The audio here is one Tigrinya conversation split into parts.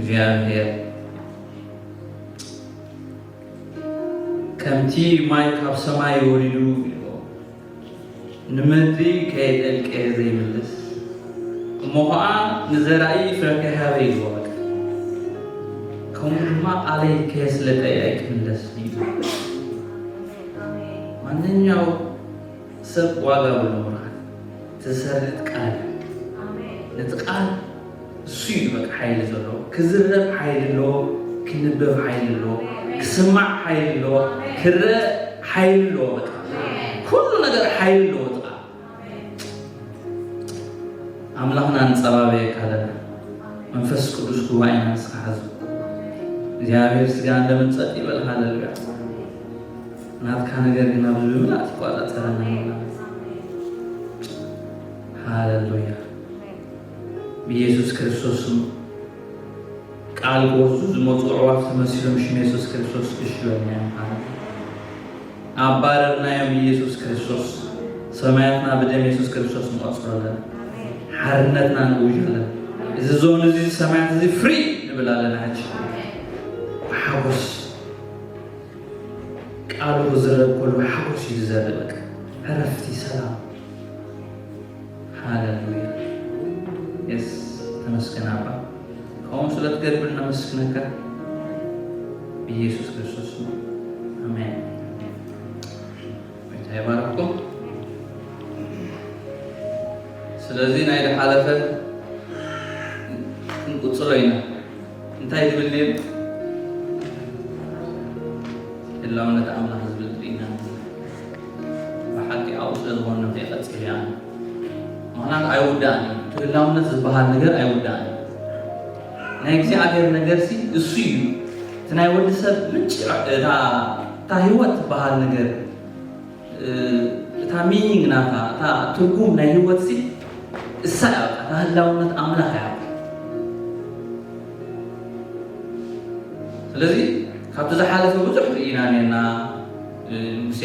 እግዚኣብሔር ከምቲ ማይ ካብ ሰማይ ወሪዱ ኢልዎ ንምድሪ ከየጠልቀ ዘይምልስ፣ እሞ ኸዓ ንዘራኢ ፍረ ከይሃበ ይግበረካ። ከምኡ ድማ ቃለይ ከየስለጠ ኣይክምለስ እዩ። ማንኛው ሰብ ዋጋ ብሎ ምርዓት ትሰርጥ ቃል እዩ። ነቲ ቃል እሱ እዩ በቃ ሓይሊ ዘለዎ። ክዝረብ ሓይሊ ኣለዎ፣ ክንበብ ሓይሊ ኣለዎ፣ ክስማዕ ሓይሊ ኣለዎ፣ ክረእ ሓይሊ ኣለዎ። በቃ ኩሉ ነገር ሓይሊ ኣለዎ። በቃ ኣምላኽና ንጸባበየካ ኣለና። መንፈስ ቅዱስ ጉባኤና ንስኻ ሓዞ። እግዚኣብሔር ስጋ እንደምን ጸጥ ይበል። ሃሌሉያ። ናትካ ነገር ግን ኣብዚ ብምልኣት ይቆጻጸረና ይሆናል። ሃሌሉያ። ብኢየሱስ ክርስቶስ ስም ቃል ክወስዱ ዝመፁ ኣዕዋፍ ተመሲሎም ሽም የሱስ ክርስቶስ እሺ በልናዮም። ኣባረርናዮም ብኢየሱስ ክርስቶስ። ሰማያትና ብደም የሱስ ክርስቶስ ንቆፅሮ ኣለና። ሓርነትና ንእውጅ ኣለና። እዚ ዞን እዚ ሰማያት እዚ ፍሪ ንብል ኣለና። ሕጂ ብሓጎስ ቃሉ ክዝረብ ከሎ ሓጎስ እዩ ዝዘርእ። በቃ ዕረፍቲ፣ ሰላም። ሃሌሉያ። የስ ተመስገን ኣባ። ከምኡ ስለ ትገብር ነመስግነካ ብኢየሱስ ክርስቶስ ስም። ኣሜን። ጎይታ ይባርክኩም። ስለዚ ናይ ዝሓለፈ ክንቅጽሎ ኢና። እንታይ ዝብል ነይሩ? ህላውነት ኣምላኽ ዝብል ርኢና። ብሓቂ ኣብኡ ስለ ዝኾነ ከይቐጽል እያ። ምኽንያቱ ኣይውዳእን እዩ። እቲ ህላውነት ዝበሃል ነገር ኣይውዳእን እዩ። ናይ እግዚኣብሔር ነገርሲ እሱ እዩ። እቲ ናይ ወዲ ሰብ ምንጪ፣ እታ፣ እታ ህይወት ትበሃል ነገር፣ እ፣ እታ ሚኒንግ ናታ፣ እታ ትርጉም ናይ ህይወትሲ እሳ እያ። እታ ህላውነት ኣምላኽ እያ። ስለዚ ካብቲ ዝሓለፈ ብዙሕ ርኢና ኔርና። እ፣ ሙሴ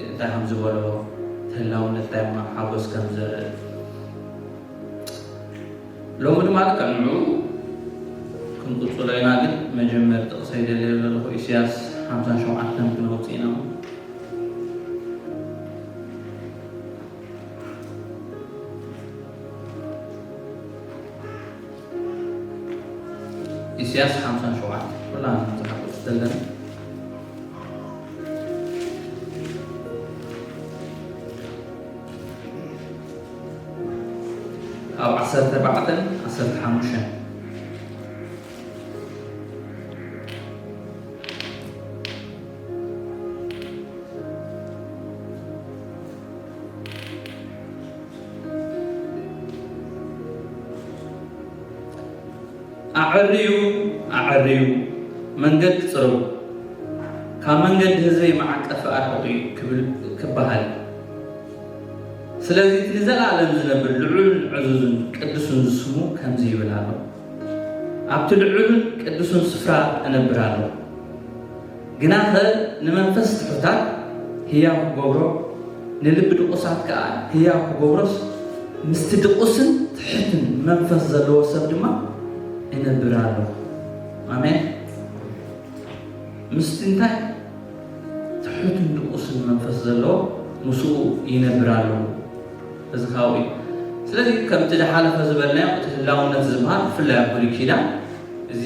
እንታይ ከም ዝበሎ፣ እቲ ህላውነት እንታይ ምዃኑ፣ ሓጎስ ከም ዘርኢ። ሎሚ ድማ ልክዕ ንዕኡ ክንቅጽሎ ኢና፣ ግን መጀመሪ ጥቕሰይ ደልየ ዘለኹ ኢሳያስ ሓምሳን ሸውዓተን ክነውጽእ ኢና። ኢሳያስ ሓምሳን ሸውዓተን ኩላና መጽሓፍ ቅዱስ ዘለና። ካብ ዓሰርተ ኣርባዕተን ዓሰርተ ሓሙሽተን። ኣዐርዩ፣ ኣዐርዩ፣ መንገዲ ጽረጉ፣ ካብ መንገዲ ህዝበይ መዓቀፊ ኣርሕቑ ክብል ክበሃል እዩ። ስለዚ እቲ ንዘለኣለም ዝነብር ልዑልን ዕዙዝን ቅዱስን ስሙ ከምዚ ይብል ኣሎ፣ ኣብቲ ልዑልን ቅዱስን ስፍራ እነብር ኣለኹ። ግናኸ ንመንፈስ ትሑታት ህያው ክገብሮ፣ ንልቢ ድቑሳት ከኣ ህያው ክገብሮስ፣ ምስቲ ድቑስን ትሑትን መንፈስ ዘለዎ ሰብ ድማ እነብር ኣለኹ። ኣሜን። ምስቲ እንታይ? ትሑትን ድቑስን መንፈስ ዘለዎ ምስኡ ይነብር ኣለኹ። እዚ ካብኡ እዩ። ስለዚ ከምቲ ዝሓለፈ ዝበልናዮ፣ እቲ ህላውነት ዝበሃል ብፍላይ ኣብ ብሉይ ኪዳን እዚ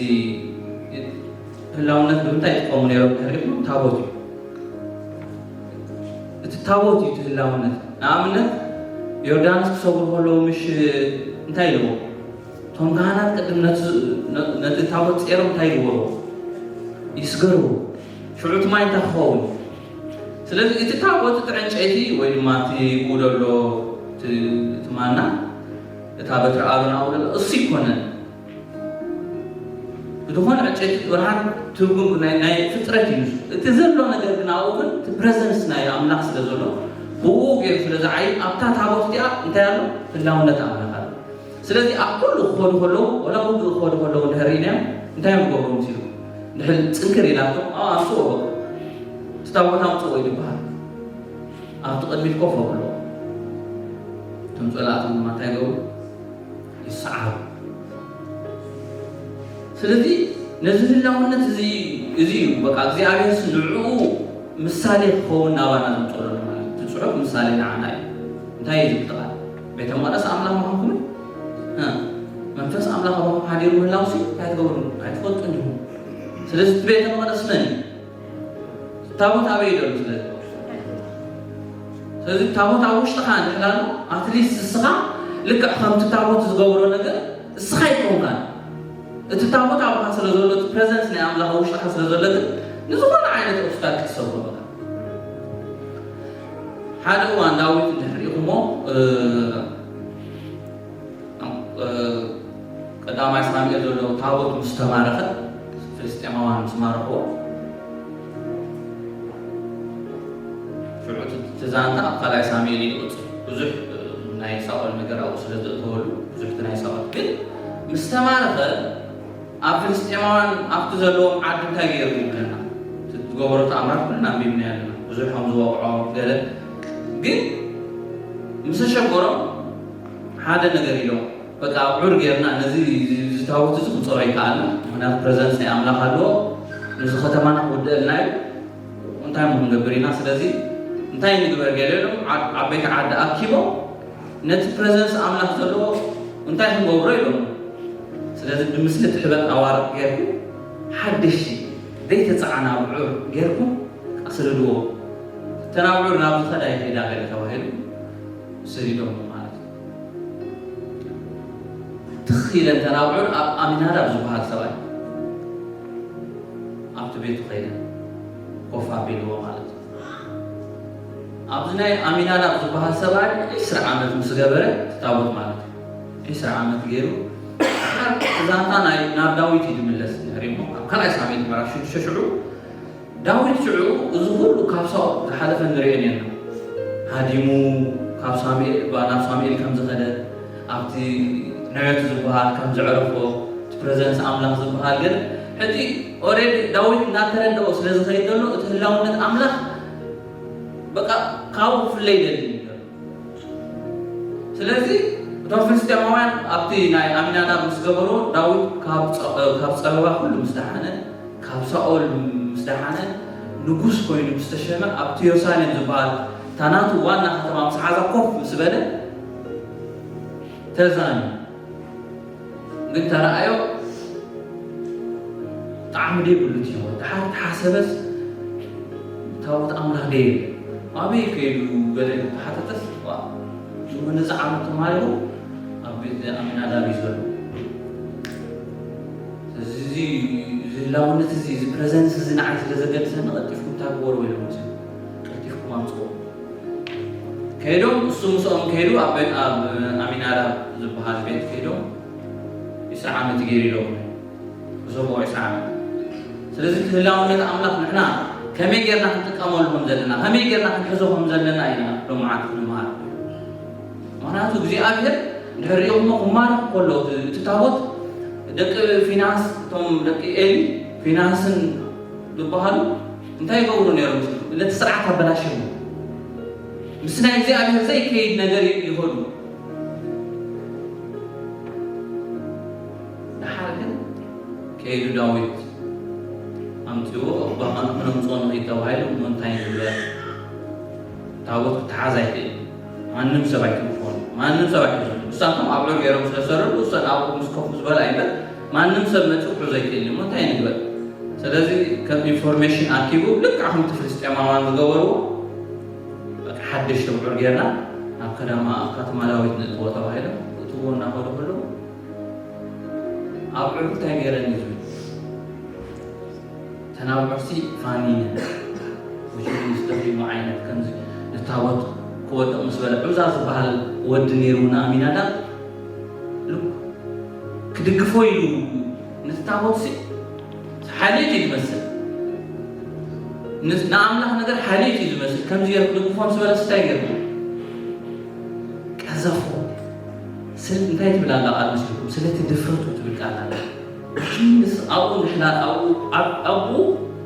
ህላውነት ንምንታይ ይጥቀሙ ነይሮም እንተሪእኩም፣ ታቦት እዩ። እቲ ታቦት እዩ እቲ ህላውነት። ንኣብነት ዮርዳኖስ ክሰግሩ ከለዉ ምሽ እንታይ ኢልዎ? እቶም ካህናት ቅድም ነቲ፣ ነቲ ታቦት ጼሮም እንታይ ይግበሩ? ይስገሩ። ሽዑ እቲ ማይ እንታይ ክኸውን? ስለዚ እቲ ታቦት እቲ ዕንጨይቲ ወይ ድማ እቲ ብኡ ዘሎ እቲ፣ እቲ ማና፣ እታ በትሪ ኣሮን ኣብኡ ዘሎ እሱ ይኮነን። ብዝኾነ ዕጨይቲ ብርሃን ትርጉም ናይ፣ ናይ ፍጥረት እዩ ንሱ። እቲ ዘሎ ነገር ግን ኣብኡ ግን እቲ ፕረዘንስ ናይ ኣምላኽ ስለ ዘሎ ብኡ ገይሩ ስለ ዝዓዩ ኣብታ ታቦት እቲኣ እንታይ ኣሎ? ህላውነት ኣምላኽ ኣሎ። ስለዚ ኣብ ኩሉ ክኸዱ ከለዉ፣ ወላ ውግእ ክኸዱ ከለዉ እንድሕር ርኢናዮም እንታይ እዮም ዝገብሩ መሲሉ? እንድሕር ጽንክር ኢላቶም፣ ኣብ ኣምጽዎ በቃ። እቲ ታቦት ኣምጽዎ እዩ ዝበሃል። ኣብቲ ቅድሚት ኮፍ ኣብሎ። እቶም ጸላእቶም ድማ እንታይ ይገብሩ? ይሰዓሩ። ስለዚ ነዚ ህላውነት እዚ፣ እዚ እዩ በቃ እግዚኣብሔር ንዕኡ ምሳሌ ክኸውን ናባና ዘምፅኦ ዘሎ ማለት እዩ። እቲ ጽሑፍ ምሳሌ ንዓና እዩ። እንታይ እዩ ዝብል ቃል? ቤተ መቕደስ ኣምላኽ ምዃንኩም፣ እ፣ መንፈስ ኣምላኽ ኣባኹም ሓዲሩ ምህላውሲ እንታይ ትገብሩ? ኣይትፈልጡን ኢኹም። ስለዚ እቲ ቤተ መቕደስ መን እዩ? ታቦት ኣበይ እዩ ዘሎ? ስለዚ፣ ስለዚ ታቦት ኣብ ውሽጥኻ እንድሕር ኣሎ፣ ኣትሊስት እስኻ ልክዕ ከምቲ ታቦት ዝገብሮ ነገር እስኻ ኣይኮንካን። እቲ ታቦት ኣብኻ ስለ ዘሎ፣ እቲ ፕሬዘንስ ናይ ኣምላኽ ኣብ ውሽጥኻ ስለ ዘሎ ግን ንዝኾነ ዓይነት ኦብስታክል ትሰብሮ በቃ። ሓደ እዋን ዳዊት እንድሕር ርኢኹሞ፣ እ፣ እ፣ ቀዳማይ ሳሙኤል ዘሎ ታቦት ምስ ተማረኸ፣ ፍልስጤማውያን ምስ ማረኽዎ፣ ሽዑ እቲ ዛንታ ኣብ ካልኣይ ሳሙኤል እዩ ዝቕጽል። ብዙሕ፣ እ፣ ናይ ሳኦል ነገር ኣብኡ ስለ ዘእተወሉ፣ ብዙሕ እቲ ናይ ሳኦል ግን ምስ ተማረኸ፣ ኣብ ፍልስጤማውያን ኣብቲ ዘለዎም ዓዲ እንታይ ገይሩ ይብለና? እቲ ዝገበሮ ተኣምራት ኩልና ኣንቢብናዮ ኣለና። ብዙሕ ከም ዝወቕዖ ገለ፣ ግን ምስ ኣሸገሮም ሓደ ነገር ኢሎም፣ በቃ ኣብዑር ጌርና ነዚ፣ እዚ፣ እዚ ታቦት እዚ ክንጸሮ ይከኣልና፣ ምኽንያቱ ፕረዘንስ ናይ ኣምላኽ ኣለዎ፣ ነዚ ከተማና ክውድአልና እዩ፣ እንታይ እሞ ክንገብር ኢና? ስለዚ እንታይ ንግበር? ገለ ኢሎም፣ ዓ-፣ ዓበይቲ ዓዲ ኣኪቦም፣ ነቲ ፕረዘንስ ኣምላኽ ዘለዎ እንታይ ክንገብሮ ኢሎም። ስለዚ ብምስሊ ትሕበጥ ኣዋርቕ ጌርኩም፣ ሓደሽቲ ዘይተጻዕና ኣብዑር ጌርኩም ኣስርድዎ። እተን ኣብዑር ናብ ዝኸዳ ይኸዳ ገለ ተባሂሉ ሰዲዶም ማለት እዩ። ትኽ ኢለን እተን ኣብዑር ኣብ ኣሚናዳብ ዝበሃል ሰብኣይ ኣብቲ ቤቱ ኸይደን ኮፍ ኣቢልዎ ማለት እዩ። ኣብዚ ናይ ኣሚናዳብ ዝበሃል ሰብኣይ ዒስራ ዓመት ምስ ገበረ፣ እቲ ታቦት ማለት እዩ፣ ዒስራ ዓመት ገይሩ፣ ዛንታ ናይ፣ ናብ ዳዊት እዩ ዝምለስ። ድሕሪ እሞ ኣብ ካልኣይ ሳሙኤል ምዕራፍ ሽዱሽተ ሽዑ፣ ዳዊት ሽዑ እዚ ኩሉ ካብ ሳኦል ዝሓለፈ ንርእዮ ነርና። ሃዲሙ ካብ ሳሙኤል፣ ናብ ሳሙኤል ከም ዝኸደ፣ ኣብቲ ነዮት ዝበሃል ከም ዘዕረፎ፣ እቲ ፕረዘንስ ኣምላኽ ዝበሃል ግን፣ ሕጂ ኦሬዲ ዳዊት እናተረድኦ ስለ ዝኸይድ ዘሎ፣ እቲ ህላውነት ኣምላኽ በቃ ካብኡ ክፍለ ይደሊ እዩ። ስለዚ እቶም ፍልስጤማውያን ኣብቲ ናይ ኣሚናዳብ ምስ ገበሮ፣ ዳዊት ካብ ጸ-፣ ካብ ጸበባ ኩሉ ምስ ደሓነ፣ ካብ ሳኦል ምስ ደሓነ፣ ንጉስ ኮይኑ ምስ ተሸመ፣ ኣብቲ የሩሳሌም ዝበሃል እታ ናቱ ዋና ከተማ ምስ ሓዛ ኮፍ ምስ በለ፣ ተዛንዩ። ግን ተረኣዮ፣ ጣዕሚ ዘይብሉ እቲ ህይወት። ድሓር ተሓሰበስ፣ ታቦት ኣምላኽ ደየለ። ኣበይ ከይዱ? ገለ ተሓተተስ፣ ዋ፣ እሞ ነዚ ዓመት ተማሪኹ ኣብ ቤት ኣሚናዳብ እዩ ዘሎ። እዚ፣ እዚ ህላውነት እዚ፣ እዚ ፕረዘንስ እዚ ንዓይ ስለ ዘገድሰኒ፣ ቀልጢፍኩም እታ ግበርዎ ኢሎም፣ ቀልጢፍኩም ኣምጽዎ። ከይዶም፣ እሱ ምስኦም ከይዱ፣ ኣብ፣ ኣብ ኣሚናዳብ ዝበሃል ቤት ከይዶም፣ ዒስራ ዓመት ገይሩ ኢሎም። ብሰብኡ ዒስራ ዓመት። ስለዚ እቲ ህላውነት ኣምላኽ ንሕና ከመይ ጌርና ክንጥቀመሉ ከም ዘለና፣ ከመይ ጌርና ክንሕዞ ከም ዘለና ኢና ሎምዓንቲ ክንመሃር። ምኽንያቱ እግዚኣብሔር እንድሕር ሪእኹሞ ክማረኽ ከሎ፣ እቲ፣ እቲ ታቦት ደቂ ፊናስ፣ እቶም ደቂ ኤሊ፣ ፊናስን ዝበሃሉ እንታይ ይገብሩ ነይሮም? ነቲ ስርዓት ኣበላሽዎ። ምስ ናይ እግዚኣብሔር ዘይከይድ ነገር ይኸዱ። ደሓር ግን ከይዱ ዳዊት ኣምጺዎ፣ እባ ከነምጽኦ ንኽይድ ተባሂሉ፣ እሞ እንታይ ንግበር? ታቦት ክተሓዝ ኣይክእል። ማንም ሰብ ኣይትንክፎን። ማንም ሰብ ኣይትሕዞን። ንሳቶም ኣብዑር ገይሮም ስለ ዝሰረዱ፣ እሰን ኣብኡ ምስ ኮፍ ዝበላ እምበር፣ ማንም ሰብ መጺኡ ክሕዞ ኣይክእልን። እሞ እንታይ ንግበር? ስለዚ ከም ኢንፎርሜሽን ኣኪቡ፣ ልክዕ ከምቲ ፍልስጤማውያን ዝገበርዎ፣ በቃ ሓደሽቲ ኣብዑር ጌርና ናብ ከተማ፣ ኣብ ከተማ ዳዊት ንእትዎ ተባሂሎም፣ እትዎ እናኸዱ ከለዉ፣ ኣብዑር እንታይ ገይረን እዩ ዝብል? እተን ኣብዑርሲ ፋኒነን። መቸም ምስ ደኺሙ ዓይነት ከምዚ ንታቦት ክወድቕ ምስ በለ፣ ዑዛ ዝበሃል ወዲ ነይሩ ንኣሚናዳብ፣ ሉክ፣ ክድግፎ ኢሉ ነቲ ታቦትሲ ሓልዮት እዩ ዝመስል። ን-፣ ንኣምላኽ ነገር ሓልዮት እዩ ዝመስል። ከምዚ ገይሩ ክድግፎ ምስ በለ እንታይ ገይሩ? ቀዘፎ። ስለ እንታይ ትብል ኣላ ቃል መስልኩም? ስለቲ ድፍረቱ ትብል ቃል ኣላ። ንስ ኣብኡ ንሕና ኣብኡ፣ ኣብ-፣ ኣብኡ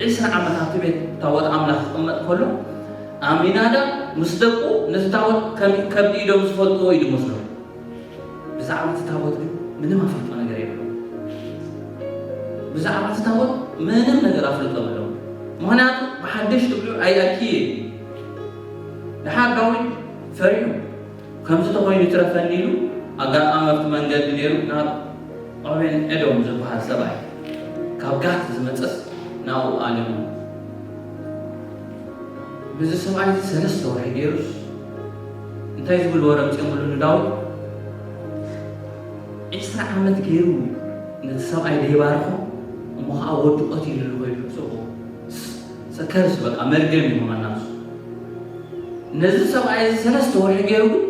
ዒስራ ዓመት ኣብቲ ቤት ታቦት ኣምላኽ ክቕመጥ ከሎ፣ ኣሚናዳብ ምስ ደቁ ነቲ ታቦት ከም፣ ከም ኢዶም ዝፈልጥዎ እዩ ዝመስሎም። ብዛዕባ እቲ ታቦት ግን ምንም ኣፈልጦ ነገር የብሎም። ብዛዕባ እቲ ታቦት ምንም ነገር ኣፍልጦ የብሎም። ምኽንያቱ ብሓደሽ ትብሉ ኣይኣኪ እዩ። ደሓር ዳዊት ፈሪሑ፣ ከምዚ ተኾይኑ ይትረፈኒ ኢሉ፣ ኣጋጣሚ ኣብቲ መንገዲ ነይሩ ናብ ኦቤን ኤዶም ዝበሃል ሰብኣይ ካብ ጋት ዝመጸስ ናብኡ ኣለኑ። ምስዚ ሰብኣይ እዚ ሰለስተ ወርሒ ገይሩስ እንታይ ዝብል ወረ ኣምጺኦምሉ ንዳዊት? ዒስራ ዓመት ገይሩ ነቲ ሰብኣይ ደይባርኾ እሞ ኸዓ ወዱ ቀቲሉሉ ኸይዱ። ሕሰቦ። ሰከርስ በቃ መርገም ይኾነና ንሱ። ነዚ ሰብኣይ እዚ ሰለስተ ወርሒ ገይሩ ግን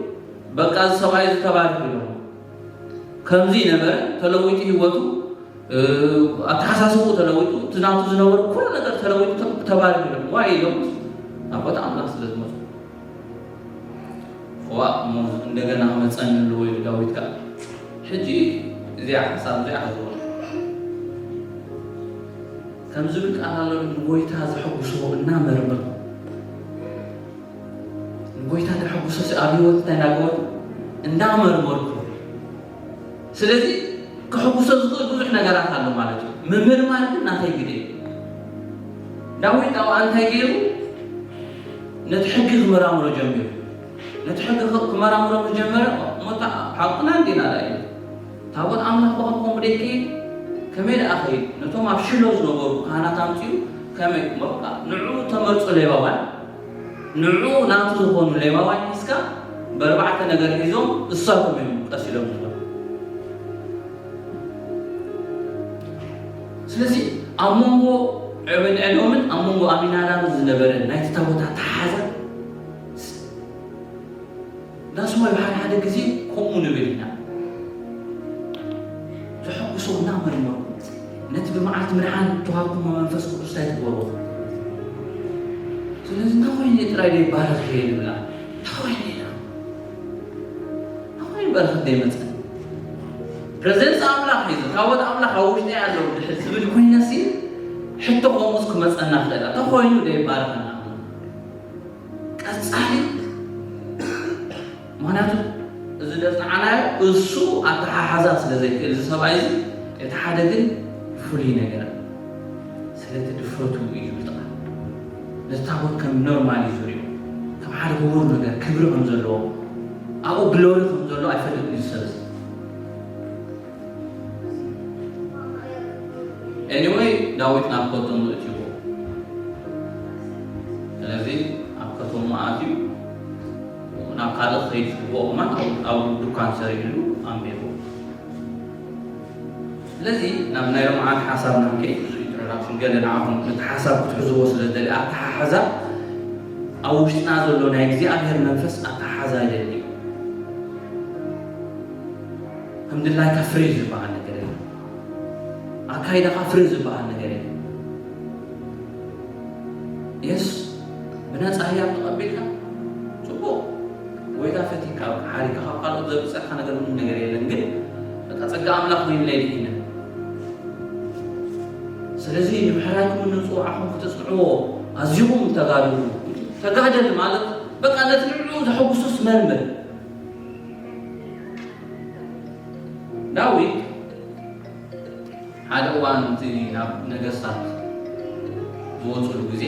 በቃ እዚ ሰብኣይ እዚ ተባሪኹ ኢሎም። ከምዚ ነበረ ተለዊጡ ህይወቱ፣ እ፣ ኣተሓሳስብኡ ተለዊጡ፣ እቲ ናቱ ዝነበረ ኩሉ ነገር ተለዊጡ ተ-፣ ተባሪኹ ኢሎም። ዋይ ኢሎም ናብ ቦታ ኣምላኽ ስለ ዝመፁ። ዋ እሞ እንደገና ክመፀኒ ኣለዎ ኢሉ ዳዊት ከዓ ሕጂ እዚኣ ሓሳብ እዚኣ ሓዝዎ። ከም ዝብል ቃል ኣሎ፣ ንጎይታ ዘሐጉሶ እናመርመርኩ፣ ንጎይታ ዘሐጉሶ ኣብ ህይወት እንታይ እናገበርኩ እንዳመርመርኩ። ስለዚ ከሐጉሶ ዝኽእል ብዙሕ ነገራት ኣሎ ማለት እዩ። ምምርማር ግን ናተይ ግደ እዩ። ዳዊት ኣብኣ እንታይ ገይሩ? ነቲ ሕጊ ክመራምሮ ጀሚሩ። ነቲ ሕጊ ክ-፣ ክመራምሮ ምስ ጀመረ፣ እሞ እታ ሓቅና እንዲና ዳ እዩ። ታቦት ኣምላኽ ብኸምኡ ደቂ ከመይ ደኣ ኸይድ? ነቶም ኣብ ሽሎ ዝነበሩ ካህናት ኣምጺኡ ከመይ? እሞ በቃ ንዕኡ ተመርጹ ሌዋውያን፣ ንዕኡ ናቱ ዝኾኑ ሌዋውያን ሒዝካ ብኣርባዕተ ነገር ሒዞም እሳቶም እዮም ቀሲሎም ዝኾኑ። ስለዚ ኣብ መንጎ ኦቤድ ኤዶምን ኣብ መንጎ ኣሚናዳብን ዝነበረ ናይቲ ታቦት ኣተሓሕዛ ዳስሞ ሓደ ሓደ ግዜ ከምኡ ንብል ኢና። ዘሐጉሶ እናመርመርኩ ነቲ ብመዓልቲ ምድሓን ተዋህብኩሞ መንፈስ ቅዱስ እንታይ ትገብሮ? ስለዚ እንታይ ኮይነ ጥራይ ደይ ባረኽ እየ ንብላ። እንታይ ኮይነ ኢና? እንታይ ኮይነ በረኸት ደይመፀ? ፕሬዘንስ ኣምላኽ ሒዙ፣ ታቦት ኣምላኽ ኣብ ውሽጢ ኣሎ ድሕር ዝብል ኮይነሲ ሕቶ ከምኡስ ክመፀና ክኽእል። እንታይ ኮይኑ ደይ ባረኸና? ቀጻሊ። ምኽንያቱ እዚ ደጽንዓናዮ እሱ ኣተሓሓዛ ስለ ዘይክእል፣ እዚ ሰብኣይ እዚ እቲ ሓደ ግን ፍሉይ ነገር፣ ስለቲ ድፍረቱ እዩ ዝብል ጥቓ። ነቲ ታቦት ከም ኖርማል እዩ ዝሪኦ፣ ከም ሓደ ክቡር ነገር፣ ክብሪ ከም ዘለዎ፣ ኣብኡ ግሎሪ ከም ዘሎ ኣይፈልጥን እዩ ሰብ እዚ። ኤኒወይ፣ ዳዊት ናብ ከተምኡ እትይዎ። ስለዚ ኣብ ከተምኡ ኣትዩ ናብ ካልእ ከይድ ዝግብኦ እዋን ኣብ፣ ኣብ ድኳን ሰሪሕሉ ኣንቢቡ። ስለዚ ናብ ናይ ሎምዓንቲ ሓሳብና ንከይድ፣ ብዙ ኢንትሮዳክሽን ገለ ንዓኹም ነቲ ሓሳብ ክትሕዝዎ ስለ ዝደሊ፣ ኣተሓሕዛ ኣብ ውሽጥና ዘሎ ናይ እግዚኣብሔር መንፈስ ኣተሓሕዛ ይደሊ እዩ። ከም ድላይካ ፍሪ ዝበሃል ነገር የለን። ኣካይዳኻ ፍሪ ዝበሃል ነገር የለን። የስ፣ ብነፃ ህያብ ተቐቢልካ፣ ጽቡቕ። ጎይታ ፈቲካ፣ ሓሪካ፣ ካብ ካልኦት ዘብጸካ ነገር ምንም ነገር የለን። ግን በቃ ጸጋ ኣምላኽ ኮይኑለይ ድሒነ። ስለዚ ንምሕራይኩም ንጽውዓኹም ክትጽንዕዎ ኣዚኹም ተጋድሉ። ተጋደል ማለት በቃ ነቲ ንዕኡ ዘሐጉሶስ መርምር። ዳዊት ሓደ እዋን እቲ ናብ ነገስታት ዝወፅሉ ግዜ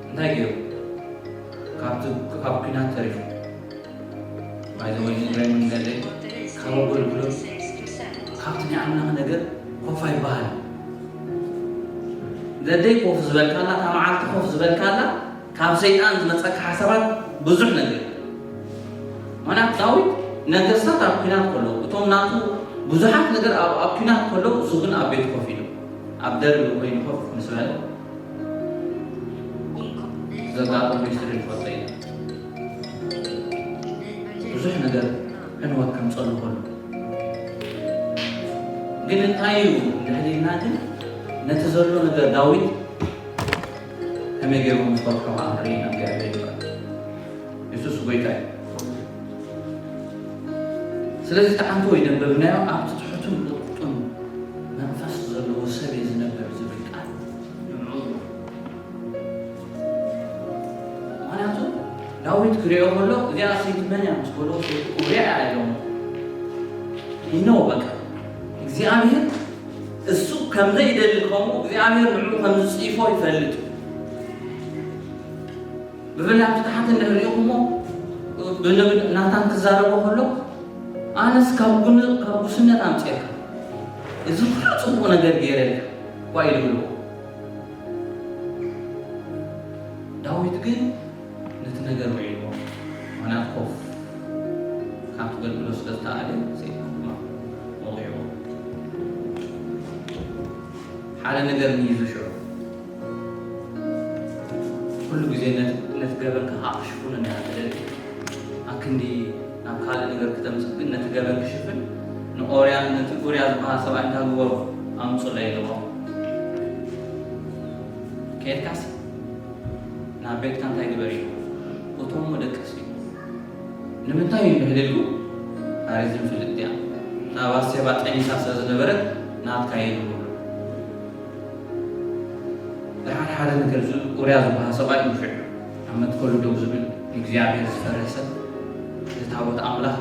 እንታይ ገይሩ? ካብቲ፣ ካብ ኲናት ተሪፉ። ባይዘወይ ንግረይ መንገደይ ካብ ኣገልግሎት፣ ካብቲ ናይ ኣምላኽ ነገር ኮፍ ኣይበሃል። ዘደይ ኮፍ ዝበልካላ፣ እታ መዓልቲ ኮፍ ዝበልካላ፣ ካብ ሰይጣን ዝመጸካ ሓሳባት ብዙሕ ነገር እዩ። ምኽንያቱ ዳዊት ነገስታት ኣብ ኲናት ከለዉ፣ እቶም ናቱ ብዙሓት ነገር ኣብ፣ ኣብ ኲናት ከለዉ፣ እሱ ግን ኣብ ቤት ኮፍ ኢሉ፣ ኣብ ደርቢ ኮይኑ ኮፍ ምስ በለ፣ ዘጋጠሞ ሂስትሪ ንፈልጦ ኢና። ብዙሕ ነገር ዕንወት ከምጸሉ ከሎ፣ ግን እንታይ እዩ እንድሕር ኢልና ግን ነቲ ዘሎ ነገር ዳዊት ከመይ ገይሩ ምስ ፈትሖ ከዓ ንርኢ ኢና። እግዚኣብሔር ይባርክ። የሱስ ጎይታ እዩ። ስለዚ እቲ ዓንቶ ይደንበብናዮ ኣብቲ ትሑትን ልቕጡን መንፈስ ዘለዎ ሰብ እዩ ዝነብር ዝብል ቃል ንምዑ። ምኽንያቱ ዳዊት ክሪኦ ከሎ እዚኣ ሰይቲ መን እያ ምስ በሎ ሰይቲ ኡርያ እያ ኢሎም። ይነው በቃ እግዚኣብሔር እሱ ከም ዘይደሊ ከምኡ እግዚኣብሔር ንዕኡ ከም ዝጽይፎ ይፈልጥ እዩ። ብፍላይ ኣብቲ ታሕቲ እንድሕር ርኢኹሞ፣ ብነቢ ናታን ክዛረቦ ከሎ፣ ኣነስ ካብ ጉን-፣ ካብ ጉስነት ኣምጺኤካ፣ እዚ ኩሉ ጽቡቕ ነገር ገይረልካ እኳ እዩ ዝብልዎ። ዳዊት ግን ነቲ ነገር ውዒልዎ። ምኽንያቱ ኮፍ ካብ ትገልግሎ ስለ ዝተኣለ፣ ሰይጣን ድማ ወቒዕዎ። ሓደ ነገር ንሂዙ ሽዑ። ኩሉ ግዜ ነቲ፣ ነቲ ገበንካ ከዓ ክሽፍኑ እንዲኻ ትደሊ። ኣክንዲ ናብ ካልእ ነገር ክተምጽእ ግን ነቲ ገበን ክሽፍን ንኦርያ፣ ነቲ ኡርያ ዝበሃል ሰብኣይ እንታይ ግበሮ? ኣምጹለይ ኢልዎ። ከየድካስ ናብ ቤትካ እንታይ ግበር ኢሉ? እቶም ደቅስ ኢሉ። ንምንታይ እዩ ንህልልጉ? ኣረ ዝንፍልጥ እያ። እታ ባሴባ ጠኒሳ ስለ ዝነበረት ናትካ እዩ ንብሎ። ድሓር ሓደ ነገር ዝ-፣ ኡርያ ዝበሃል ሰብኣይ እዩ ሽዑ ኣብ መትከሉ ደው ዝብል፣ ንእግዚኣብሔር ዝፈርህ ሰብ፣ ንታቦት ኣምላኽ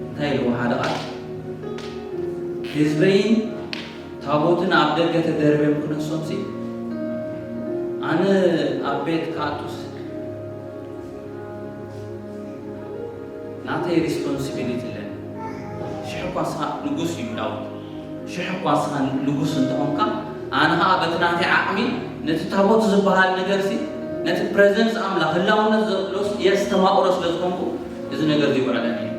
እንታይ ኢልዎ ሓደ ቃል? ህዝበይን ታቦትን ኣብ ደገ ተደርብዮም ክነሶምሲ፣ ኣነ ኣብ ቤት ክኣቱስ ናተይ ሪስፖንሲቢሊቲ ኣለኒ። ሽሕ እኳ ንስኻ ንጉስ እዩ ዳዊት፣ ሽሕ እኳ ንስኻ ንጉስ እንተኾንካ፣ ኣነ ኸዓ በቲ ናተይ ዓቕሚ ነቲ ታቦት ዝበሃል ነገርሲ፣ ነቲ ፕሬዘንስ ኣምላኽ ህላውነት ዘሎስ የስተማቕሮ ስለ ዝኾንኩ፣ እዚ ነገር እዚ ይውዕለኒ እዩ።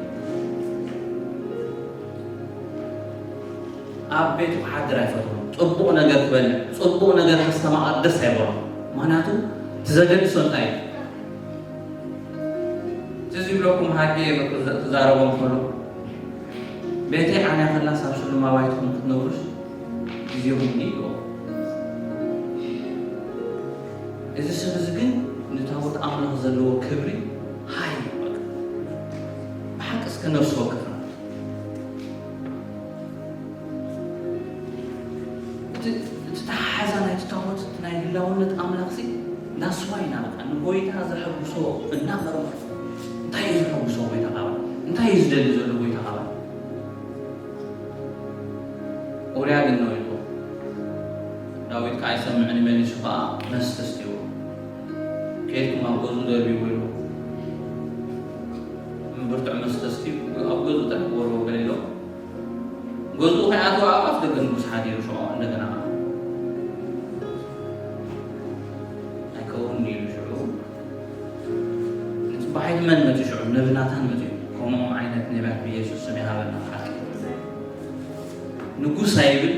ኣብ ቤቱ ክሓድር ኣይፈትዎን። ጽቡቕ ነገር ክበልዕ፣ ጽቡቕ ነገር ከስተማቕር ደስ ኣይበሎን። ምኽንያቱ እቲ ዘገድሶ እንታይ እዩ? ትዝ ይብለኩም ሃጌ ክዛረቦም ከሎ፣ ቤተይ ዓንያ ከላስ ኣብ ስሉም ኣባይትኹም ክትነብሩስ ግዜኹም እዩ ይብሎ። እዚ ሰብ እዚ ግን ንታቦት ኣምላኽ ዘለዎ ክብሪ ሃይ እዩ በቃ። ብሓቂ እስከ ነፍሲ ወከፍና እቲ፣ እቲ ተሓሓዛ ናይቲ ታቦት፣ እቲ ናይ ህላውነት ኣምላኽሲ ናስዋይ ኢና በቃ ንጎይታ ዘሐጉሶ እናመርመርኩ፣ እንታይ እዩ ዘሐጉሶ ጎይታ ካባና? እንታይ እዩ ዝደሊ ዘሎ ጎይታ ካባና? ኦርያ ግን ነው ኢልዎ። ዳዊት ከኣ ኣይሰምዕን መሊሱ ከኣ መስተ ኣስትይዎ። ከይድኩም ኣብ ገዝኡ ደርብይዎ ኢልዎ። እም ብርቱዕ መስተ ኣስትዩ ኣብ ገዝኡ ጥራሕ ክወርዎ ገለ ኢሎ። ገዝኡ ከይኣተወ ኣብ ኣፍ ደገ ንጉስ ሓዲሩ ሽዑ እንደገና ከኣ ኣይከውንን ኢሉ ሽዑ። እቲ በሓይሊ መን መጺኡ ሽዑ? ነቢ ናታን መጺኡ። ከምኦም ዓይነት ነቢያት ብኢየሱስ ስም ይሃበና ብሓቂ። ንጉስ ኣይብል፣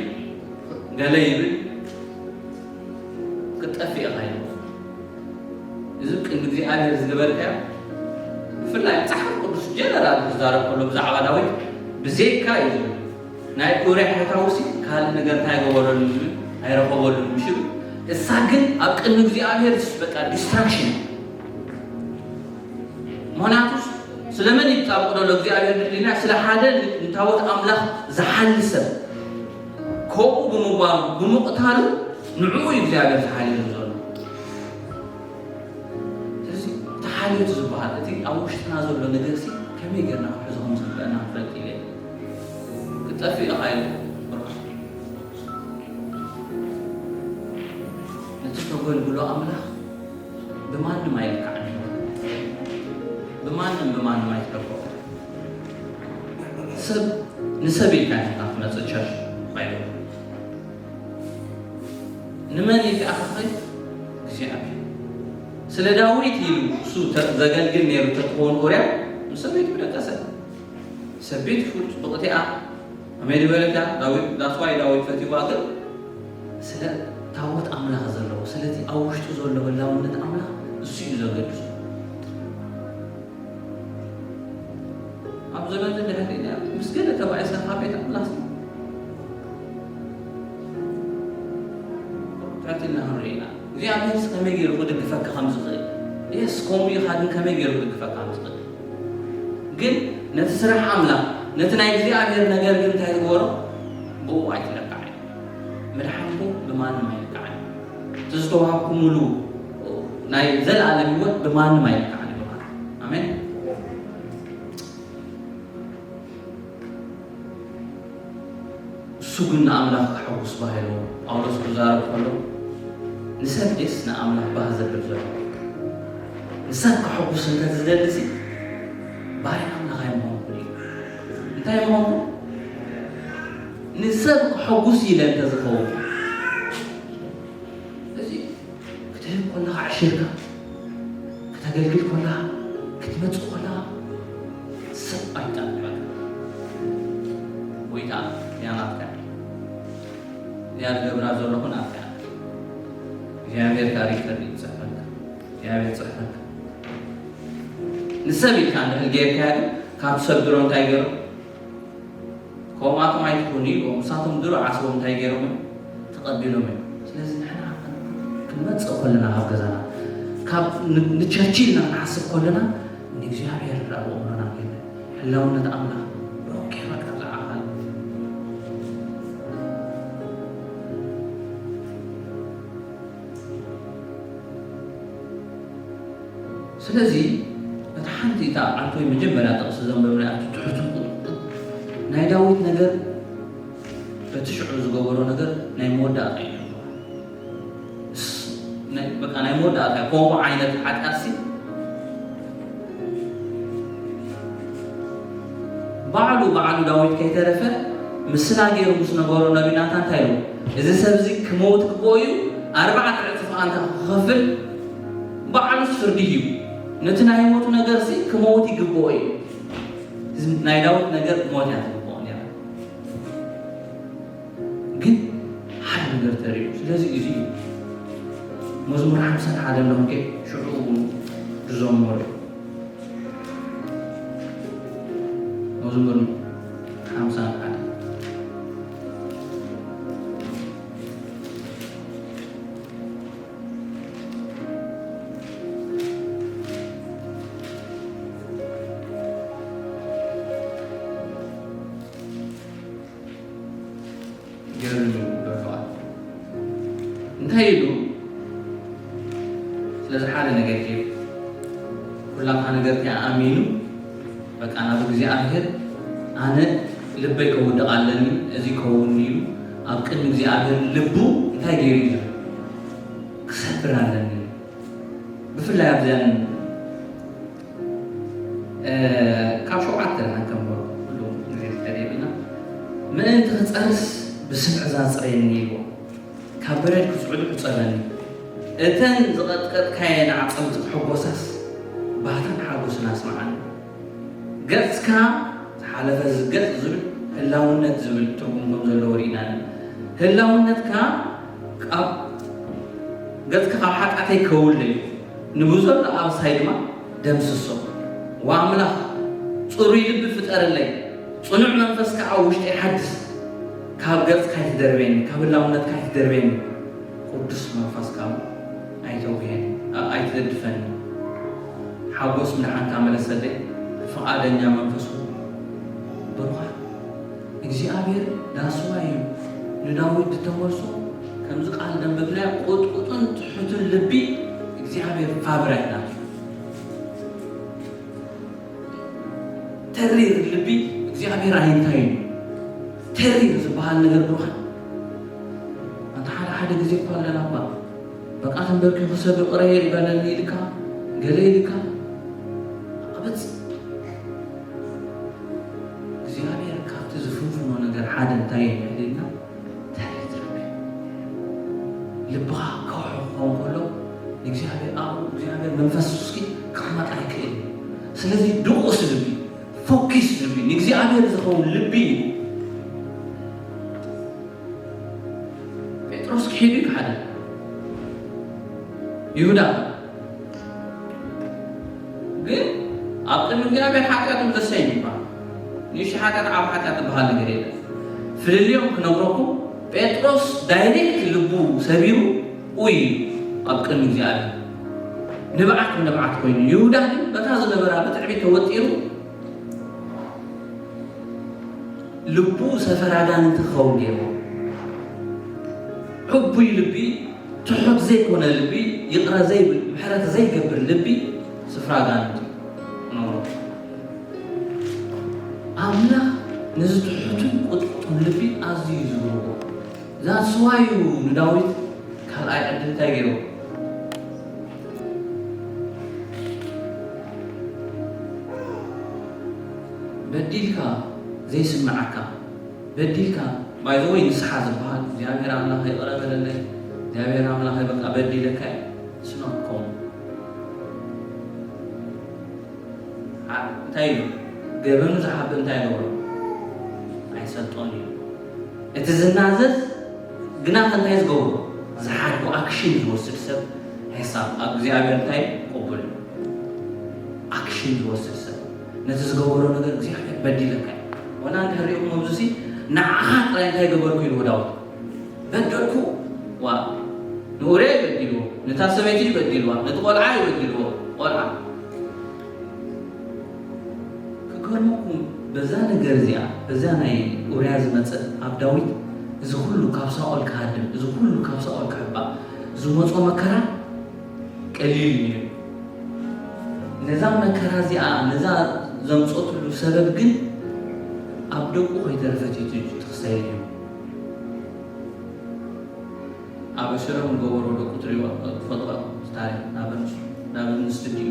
ገለ ይብል፣ ክትጠፍእ ኢኻ ኢሉ። እዚ ቅድሚ እግዚኣብሔር ዝገበርካዮ፣ ብፍላይ መጽሓፍ ቅዱስ ጀነራል ክዛረብ ከሎ ብዛዕባ ዳዊት፣ ብዘይካ እዩ ዝብል። ናይ ኡርያ ፈታውሲ ካልእ ነገር እንታይ ገበረሉ ዝብል ኣይረኸበሉን፣ ምሽ? እሳ ግን ኣብ ቅድሚ እግዚኣብሔር በቃ ዲስትራክሽን። ምኽንያቱስ ስለመን ይጣብቕ ዘሎ እግዚኣብሔር ድልና? ስለ ሓደ ንታቦት ኣምላኽ ዝሓሊ ሰብ ከምኡ ብምግባሩ፣ ብምቕታሉ ንዕኡ እዩ እግዚኣብሔር ዝሓልየሉ ዘሎ። ስለዚ ተሓልዮት ዝበሃል እቲ ኣብ ውሽጥና ዘሎ ነገርሲ ከመይ ጌርና ክሕዞ ከም ዝግበአና ክፈልጥ ኢለ። ክጠፍእ ኢኻ ኢሉ ብርሃን። ነቲ ተገልግሎ ኣምላኽ ብማንም ኣይልካዕን። ብማንም፣ ብማንም ኣይትለኮ። ሰብ ንሰብ ኢልካ ኢኻ ትመጽእ ቸርች ባይብል። ንመን ኢልካ ኢኻ ትኸይድ? እግዚኣብሔር። ስለ ዳዊት ኢሉ እሱ ተ-፣ ዘገልግል ነይሩ ተትኸውን ኡርያ ምስ ሰበይቱ ደቀሰ። ሰበይቱ ፍጹም ጽብቕቲ እያ። ከመይ ዝበለት እያ? ዳዊት፣ that's why ዳዊት ፈትይዋ፣ ግን ስለ ታቦት ኣምላኽ ዘለዎ፣ ስለቲ ኣብ ውሽጡ ዘሎ ህላውነት ኣምላኽ እሱ እዩ ዘገድሶ። ኣብ ዘመን ድሕሪና ምስ ገለ ተባኢስና ካብ ቤት ኣምላኽ ትሕት ኢልና ክንርኢ ኢና። እግዚኣብሔርስ ከመይ ገይሩ ክድግፈካ ከም ዝኽእል? የስ፣ ከምኡ ኢኻ፣ ግን ከመይ ገይሩ ክድግፈካ ከም ዝኽእል? ግን ነቲ ስራሕ ኣምላኽ፣ ነቲ ናይ እግዚኣብሔር ነገር ግን እንታይ ዝገበሮ? ብኡ ኣይትለካዕ እዩ። ምድሓንኩም ብማንም ኣይልካዕን። እቲ ዝተዋሃብኩምሉ ናይ ዘለኣለም ህይወት ብማንም ኣይልካዕን እዩ። ኣሜን። እሱ ንሱ ግን ንኣምላኽ ከሐጉስ ባህ ኢልዎ። ጳውሎስ ክዛረብ ከሎ፣ ንሰብ ድስ ንኣምላኽ ባህ ዘብል ዘሎ? ንሰብ ከሐጉስ እንተ ዝደሊ ሲ፣ ባርያ ኣምላኽ ኣይምኾንኩን እዩ። እንታይ ምኾንኩ? ንሰብ ከሐጉስ ኢለ እንተ ዝኸውን። እዚ ክትህብ ከለኻ ዕሽርካ፣ ከተገልግል ከለኻ፣ ክትመጽእ ከለኻ፣ ሰብ ኣይጣልቃ። ጎይታ እያ ናትካ። እዚኣ ዝገብራ ዘለኹ ናትካ። እግዚኣብሔር ታሪክ ተርኢ ይጽሕፈልካ። እግዚኣብሔር ይጽሕፈልካ። ንሰብ ኢልካ እንድሕር ጌርካያ ግን፣ ካብ ሰብ ድሮ እንታይ ገይሮም? ከምኣቶም ኣይትኹኑ ኢልዎም። ንሳቶም ድሮ ዓስቦም እንታይ ገይሮም እዮም? ተቐቢሎም እዮም። ስለዚ ንሕና ክንመጽእ ከለና ካብ ገዛና፣ ካብ ን-፣ ንቸርች ኢልና ክንሓስብ ከለና፣ ንእግዚኣብሔር ኣብ ኣእምሮና ከይደ፣ ህላውነት ኣምላኽ ሩቕ ገይርና ካብ ዝዓኻል። ስለዚ፣ እታ ሓንቲ እታ ዓንቶይ መጀመርያ ጥቕሲ ዘንበብና፣ እቲ ትሑትን ቁጥቁጥ ናይ ዳዊት ነገር፣ በቲ ሽዑ ዝገበሮ ነገር ናይ መወዳእታ እዩ። ስ-፣ ናይ፣ በቃ ናይ መወዳእታ እዩ። ከምኡ ዓይነት ሓጢኣትሲ ባዕሉ፣ ባዕሉ ዳዊት ከይተረፈ ምስላ ገይሩ ምስ ነገሮ ነቢ ናታን እንታይ ኢሉ? "እዚ ሰብ እዚ ክመውት ክግብኦ እዩ፣ ኣርባዕተ ዕጽፍ ኣንታ ክኸፍል ባዕሉስ ፍርዲ ሂቡ። ነቲ ናይ ሞቱ ነገርሲ ክመውት ይግብኦ እዩ።" እዚ ናይ ዳዊት ነገር ሞት እያ ትግብኦ ነይራ። ግን ሓደ ነገር ተሪኡ። ስለዚ እዚ እዩ መዝሙር ሓምሳን ሓደን ሎምከ ሽዑ እውን ዝዘመሩ። መዝሙር ሓምሳን ሓደን። ገርም እዩ በቃ። እንታይ ኢሉ? ስለዚ ሓደ ነገር ገይሩ፣ ኩላታ ነገር እቲኣ ኣሚኑ፣ በቃ ናብ እግዚኣብሔር፣ ኣነ ልበይ ከውድቕ ኣለኒ፣ እዚ ከውን ኢሉ ኣብ ቅድሚ እግዚኣብሔር ልቡ እንታይ ገይሩ እዩ ዝብል? ክሰብር ኣለኒ። ብፍላይ ኣብዚኣን እ፣ ካብ ሸውዓተ ደሓን ከንበሮ፣ ኩሉ ግዜ ዝከደ የብልና። ምእንቲ ክጸርስ ብስምዕዛ ጽረየኒ ኢልዎ። ካብ በረድ ክጽዕዱ ሕጸበኒ። እተን ዝቐጥቀጥካየን ኣዕጽምቲ ክሕጎሳስ፣ ባህታን ሓጎስን ኣስምዓኒ። ገጽካ ዝሓለፈ ዝገጽ ዝብል ህላውነት ዝብል ትርጉም ከም ዘለዎ ርኢና። ህላውነትካ ካብ ገጽካ ካብ ሓጢኣተይ ከውለዩ፣ ንብዘሎ ኣበሳይ ድማ ደምስሶ። ወኣምላኽ፣ ጽሩይ ልቢ ፍጠረለይ፣ ጽኑዕ መንፈስ ከኣ ኣብ ውሽጠይ ሓድስ። ካብ ገጽካ ኣይትደርበኒ፣ ካብ ህላውነትካ ኣይትደርበኒ። ቅዱስ መንፈስካ ኣይተውህየኒ፣ ኣ-፣ ኣይትገድፈኒ። ሓጎስ ምድሓንካ መለሰለይ፣ ፍቓደኛ መንፈሱ ብሩኻት። እግዚኣብሔር ዳስዋ እዩ ንዳዊት ዝተመልሶ፣ ከምዚ ቃል ደንበብናዮ፣ ቁጥቁጥን ትሑትን ልቢ እግዚኣብሔር ፋብራይና። ተሪር ልቢ እግዚኣብሔር ኣይንታይን እዩ። ተሪር ዝበሃል ነገር ብሩኻት። ኣንታ ሓደ ሓደ ግዜ እኳ ኣለና እኳ፣ በቃ ተንበርኪኹ ሰብ ይቕረ ይበለኒ ኢልካ፣ ገለ ኢልካ፣ ኣበጽ-፣ እግዚኣብሔር ካብቲ ዝፍንፍኖ ነገር ሓደ እንታይ ይሕልና? ተሪር ልቢ። ልብኻ ከውሒ ክኸውን ከሎ፣ ንእግዚኣብሔር ኣብኡ፣ እግዚኣብሔር መንፈስ እስኪ ክቕመጥ ኣይክእል እዩ። ስለዚ ድቑስ ልቢ፣ ፎኪስ ልቢ፣ ንእግዚኣብሔር ዝኸውን ልቢ እዩ። ጴጥሮስ ክሒዱ እዩ ሓደ። ይሁዳ ግን ኣብ ቅድሚ እግዚኣብሔር ሓጢኣቱ ዘሰይም ይባል። ንእሽቶ ሓጢኣት፣ ዓቢ ሓጢኣት ዝበሃል ነገር የለን። ፍልልዮም ክነግረኩም፣ ጴጥሮስ ዳይሬክት ልቡ ሰቢሩ፣ ኡይ፣ ኣብ ቅድሚ እግዚኣብሔር ንብዓት ንብዓት ኮይኑ። ይሁዳ ግን በታ ዝነበራ ብትዕቢት ተወጢሩ፣ ልቡ ሰፈር ኣጋንንቲ ክኸውን ገይርዎ። ዕቡይ ልቢ፣ ትሑት ዘይኮነ ልቢ፣ ይቕረ ዘይብል፣ ምሕረት ዘይገብር ልቢ፣ ስፍራ ኣጋንንቲ እዩ። ነውሮ። ኣምላኽ ነዚ ትሑትን ቁጥቁጥን ልቢ ኣዝዩ እዩ ዝብሎ። That's why እዩ ንዳዊት ካልኣይ ዕድል እንታይ ገይሩ? በዲልካ ዘይስምዓካ፣ በዲልካ፣ by the way፣ ንስሓ ዝበሃል እግዚኣብሔር ኣምላኽ ይቕረ በለለይ፣ እግዚኣብሔር ኣምላኽ በቃ በዲለካ እዩ። It's not common። ዓ-፣ እንታይ እዩ? ገበኑ ዝሓብእ እንታይ ይገብሮ? ኣይሰልጦን እዩ። እቲ ዝናዘዝ ግና ከ እንታይ ዝገብሮ? ዝሓድጎ ኣክሽን ዝወስድ ሰብ ሕሳብ ኣብ እግዚኣብሔር እንታይ ቅቡል እዩ? ኣክሽን ዝወስድ ሰብ። ነቲ ዝገበሮ ነገር እግዚኣብሔር በዲለካ እዩ። ወላ እንድሕር ሪእኹም ኣብዚ ንዓኻ ጥራይ እንታይ ገበርኩ ኢልዎ ዳዊት? በደልኩ። ዋ፣ ንኡርያ ይበዲልዎ፣ ነታ ሰበይቲ ይበዲልዋ፣ ነቲ ቆልዓ ይበዲልዎ። ቆልዓ ክገርመኩም፣ በዛ ነገር እዚኣ፣ በዛ ናይ ኡርያ ዝመጸ ኣብ ዳዊት እዚ ኩሉ ካብ ሳኦል ክሃድም፣ እዚ ኩሉ ካብ ሳኦል ክሕባእ ዝመጾ መከራ ቀሊል እዩ ነይሩ። ነዛ መከራ እዚኣ፣ ነዛ ዘምጸትሉ ሰበብ ግን ኣብ ደቁ ከይተረፈት እዩ ትኽሳይ እዩ። ኣብ ሽረም ገበሮ ደቁ ትሪእዋ ትፈልጥዋ ታሪኽ ናብ ኣንስ-፣ ናብ ኣንስቲ ድዩ?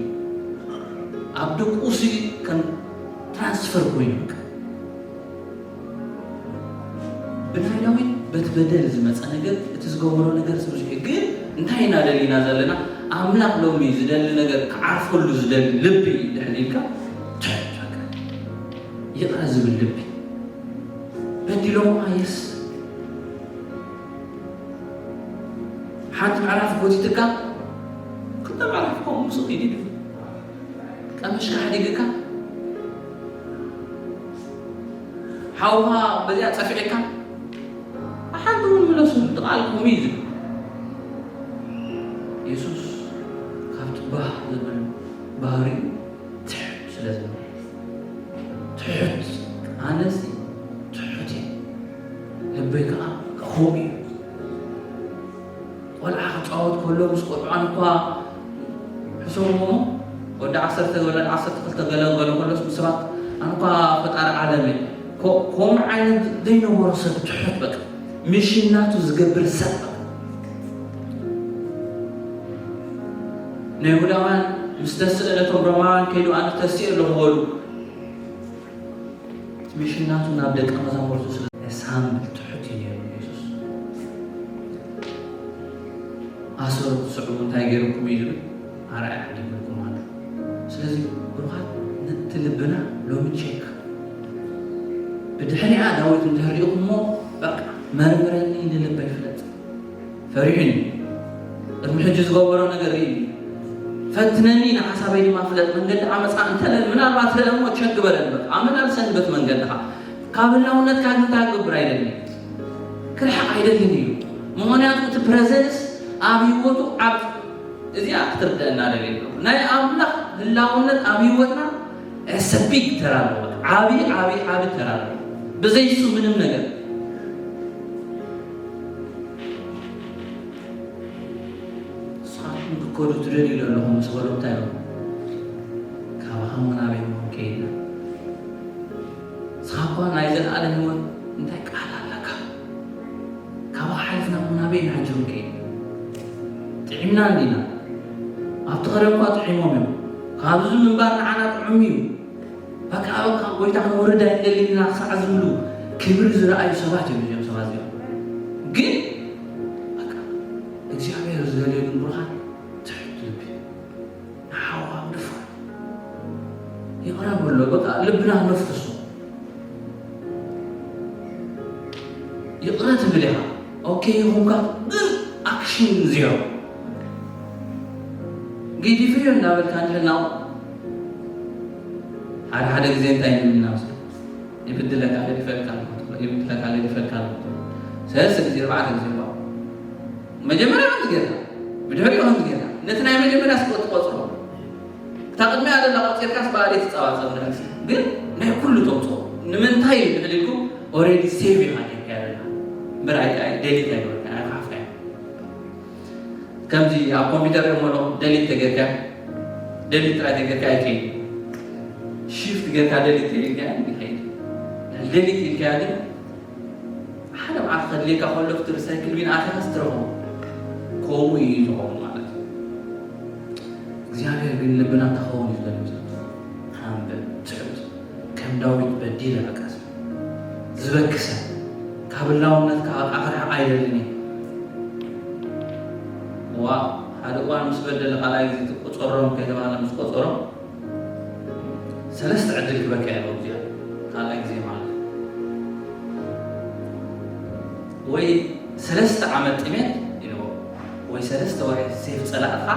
ኣብ ደቁ ሲ ከም ትራንስፈር ኮይኑ በቃ። ብናይ ዳዊት በቲ በደል ዝመጸ ነገር፣ እቲ ዝገበሮ ነገር ብዙሕ እዩ። ግን እንታይ ኢና ደሊና ዘለና? ኣምላኽ ሎሚ ዝደሊ ነገር ክዓርፈሉ ዝደሊ ልቢ ድሕር ኢልካ ትሕት በቃ። ይቕረ ዝብል ልቢ። በዲሎምኻ የስ ሓንቲ ምዕራፍ ጎቲትካ ክልተ ምዕራፍ ከምኡ ምስ ኺድ ኢሉ ቀምሽካ ሓዲግካ ሓውኻ በዚኣ ጸፊዕካ ሓንቲ እውን ምለሱ ትቓል ከምኡ እዩ ዝብል። የሱስ ካብቲ ባህ ዝብል ባህሪኡ ትሕት ስለ ዝብል ትሕት ኣነሲ ትሕት እየ ልበይ ከዓ ከምኡ እዩ። ቆልዓ ክጻወት ከሎ ምስ ቆልዑ ኣነ እኳ ሕሰብዎ እሞ ወዲ ዓሰርተ ወላ ዓሰርተ ክልተ ገለ ገለ ከሎስ ምስ ሰባት ኣነ እኳ ፈጣሪ ዓለም እየ። ኮ-፣ ከምኡ ዓይነት ዘይነበሮ ሰብ ትሑት በቃ ምሽን ናቱ ዝገብር ሰብ በቃ። ንይሁዳውያን ምስ ተስእ ነቶም ሮማውያን ከይዱ ኣነ ተስእ ኣለኹ በሉ። እቲ ሚሽን ናቱ ናብ ደቀ መዛሙርቱ ስለ ሳምብል ትሑት እዩ ነይሩ የሱስ። ኣሰሩ ክትስዕቡ እንታይ ገይርኩም እዩ ዝብል ኣርኣያ ዓዲግልኩም ኣሎ። ስለዚ ብሩኻት ነቲ ልብና ሎሚ ቼክ ብድሕሪኣ ዳዊት እንተሪእኹሞ በቃ መርምረኒ ንልበይ ፍለጥ። ፈሪሑኒ። ቅድሚ ሕጂ ዝገበሮ ነገር ርኢ። ፈትነኒ ንሓሳበይ ድማ ፍለጥ። መንገዲ ዓመፃ እንተለን ምናልባት ርአ እሞ ቸክ ግበረኒ። በቃ ኣመላልሰኒ በቲ መንገድኻ። ካብ ህላውነትካ ግን እንታይ ክገብር ኣይደልን። ክርሕቕ ኣይደልን እዩ። ምኽንያቱ እቲ ፕረዘንስ ኣብ ህይወቱ ዓብ እዚኣ ክትርደአና ደልየ ኣለኹ። ናይ ኣምላኽ ህላውነት ኣብ ህይወትና ሰቢግ ተራ ኣለዎ። ዓቢ ዓቢ ዓቢ ተራ ኣለዎ። ብዘይ እሱ ምንም ነገር ንስኻትኩም ክትከዱ ትደልዩ ዶ ኣለኹም ምስ በሎም እንታይ ኢሎም? ካባኻ እሞ ናበይ እሞ ከይድና? ንስኻ እኳ ናይ ዘለኣለም ህይወት እንታይ ቃል ኣለካ? ካባኻ ሓሊፍና እሞ ናበይ ኢና ሕጂ ክንከይድ? ጥዒምና እንዲና? ኣብቲ ቀደም እኳ ጥዒሞም እዮም። ካብዚ ምንባር ንዓና ጥዑም እዩ። በቃ በቃ ጎይታ ክንወርድ ኣይንደልን ኢና ክሳዕ ዝብሉ ክብሪ ዝረኣዩ ሰባት እዮም እዚኦም ሰባት እዚኦም። ግን በቃ እግዚኣብሔር ዝደልዮ ግን ብሩኻት ትሕት ልቢ ንሓዋ ንፍር ይቕረ በሎ በቃ ልብና ነፍርሶ። ይቕረ ትብል ኢኻ። ኦኬ ይኹንካ ግን ኣክሽን ዜሮ። ጌዲፈዮ እንዳበልካ እንድሕር ናው ሓደ ሓደ ግዜ እንታይ ንብል ኢና መስለካ? ይብድለካ ገዲፈልካ ኣለኹ ትብሎ፣ ይብድለካ ገዲፈልካ ኣለኹ ትብሎ። ሰለስተ ግዜ፣ ኣርባዕተ ግዜ እኳ። መጀመርያ ከምዚ ጌርካ፣ ብድሕሪኡ ከምዚ ጌርካ። ነቲ ናይ መጀመርያ እስከ ትቆጽሮ። እታ ቅድሚያ ዘላ ቆጺርካስ ብኣደይ ትጻባጸብ ንርእሲ። ግን ናይ ኩሉ ተምጽኦ። ንምንታይ እዩ ልዕሊ ኢልኩም ኦሬዲ ሴቭ ኢኻ ጌርካያ ዘላ። እምበር ኣይ-፣ ኣይ-፣ ደሊት ኣይገበርካን፣ ኣይሓፍካን። ከምዚ ኣብ ኮምፒውተር እዮም ኣለዉ፣ ደሊት ተጌርካ፣ ደሊት ጥራይ ተጌርካ ኣይከይድ። ሺፍት ጌርካ ደሊት ተጌርካ ይኸይድ። ደሊት ኢልካያ ግን ሓደ መዓት ከድልየካ ከሎ፣ እቲ ሪሳይክል ቢን ኣቲኻስ ትረኽቦ። ከምኡ እዩ ዝኸውን ማለት እዩ። እግዚኣብሔር ግን ልብና እንታይ ክኸውን እዩ ዝደሊ? ሃምብል፣ ትሑት፣ ከም ዳዊት በዲለ፣ በቃ፣ ዝበኪ ሰብ፣ ካብ ህላውነትካ ኣቕርሕቕ ኣይደልን እየ። ዋ፣ ሓደ እዋን ምስ በደለ ካልኣይ ግዜ ትቆጸሮም ከይተባህለ ምስ ቆጸሮም፣ ሰለስተ ዕድል ክበካ ኣለዎ እግዚኣብሔር። ካልኣይ ግዜ ማለት ወይ ሰለስተ ዓመት ጥሜት ኢልዎ፣ ወይ ሰለስተ ወርሒ ሴፍ ጸላእኻ፣